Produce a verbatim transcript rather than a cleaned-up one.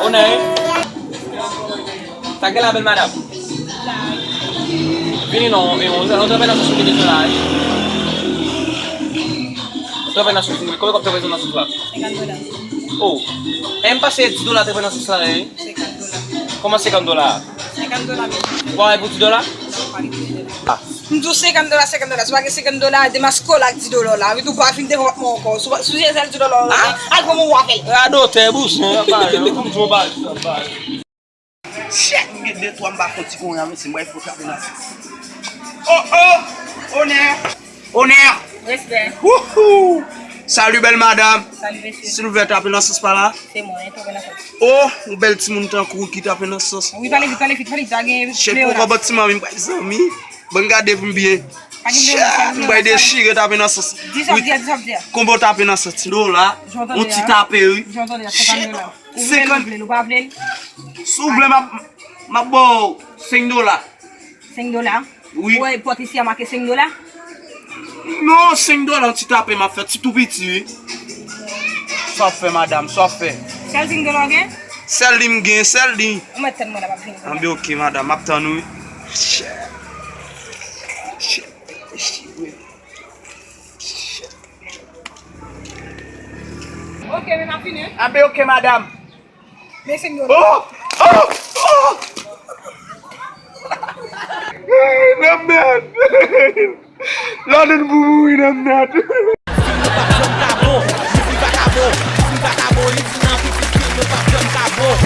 Bonè, wi. Sa gen la, bèl madanm? Vini non, e yon, yon trèpè nan sòs ou te bezwen la, wi. Trèpè nan sòs, konbyen kòb trèpè nan sòs la? Senkant dola. Oh. E m pase dis dola trèpè nan sòs la, wi. Senkant dola. Kòman senkant dola? Senkant dola, mesye. Ou pa bay pou dis dola? Non, pa gen pou dis dola. Ah. M di w senkant dola, senkant dola. Si w pa gen senkant dola, demas kola ak dis dola w la. Epi tou pa vin devan pòt mwen ankò. Si w pa, si w se sèl dis dola w la, al pran moun w avè l. Radotè, bouzen, apa, yo, konn di w bagay, sa, bagay. Chèk, m gen de twa m pa fon ti konnya, mesye, m bay fo trape nan sòs. Oh, oh! Onè! Onè! Respè. Wouhou! Salut, bèl madanm. Salut, mesye. Silvouplè, trape nan sòs pa la. Se mwen, wi, trape nan sòs. Oh, yon bèl timoun tankou w ki trape nan sòs. Wi, pale vit, pale vit, pale vit, pa gen. Chèk, poko bòt ti manmi, m bay zanmi. Bon, gade pou m byen. Pa gen pwoblèm, pa gen pwoblèm. Chèk, m bay dechire trape nan sòs. Di sa w di a, di sa w di a. Konbyen w trape nan sòs? Ti dola. Yon ti tape, wi. Chèk. Ou vle l, ou vle l, ou pa vle l? Si w vle, m ap, m ap ba w senk dola. Senk dola? Wi. Ou wè pòt isi a make senk dola? Non, senk dola, yon ti tape m ap fè, ti tou piti, wi. Sa w ap fè, madanm, sa w ap fè? Sèl senk dola w gen? Sèl li m gen, sèl li. Ou mèt tann mwen la, m ap vini. Anben, oke, madanm, m ap tann ou, wi. Shit. Shit. Shit. Ok, men m ap vini, wi. Anben, oke, madanm. Men senk dola. Oh! Oh! Oh! Nan mèd! Ladan pou mouri nan mèd! Li di nou p ap janm ka bon, li di vakabon, li di vakabon, li di nan pitit fi nou p ap janm ka bon.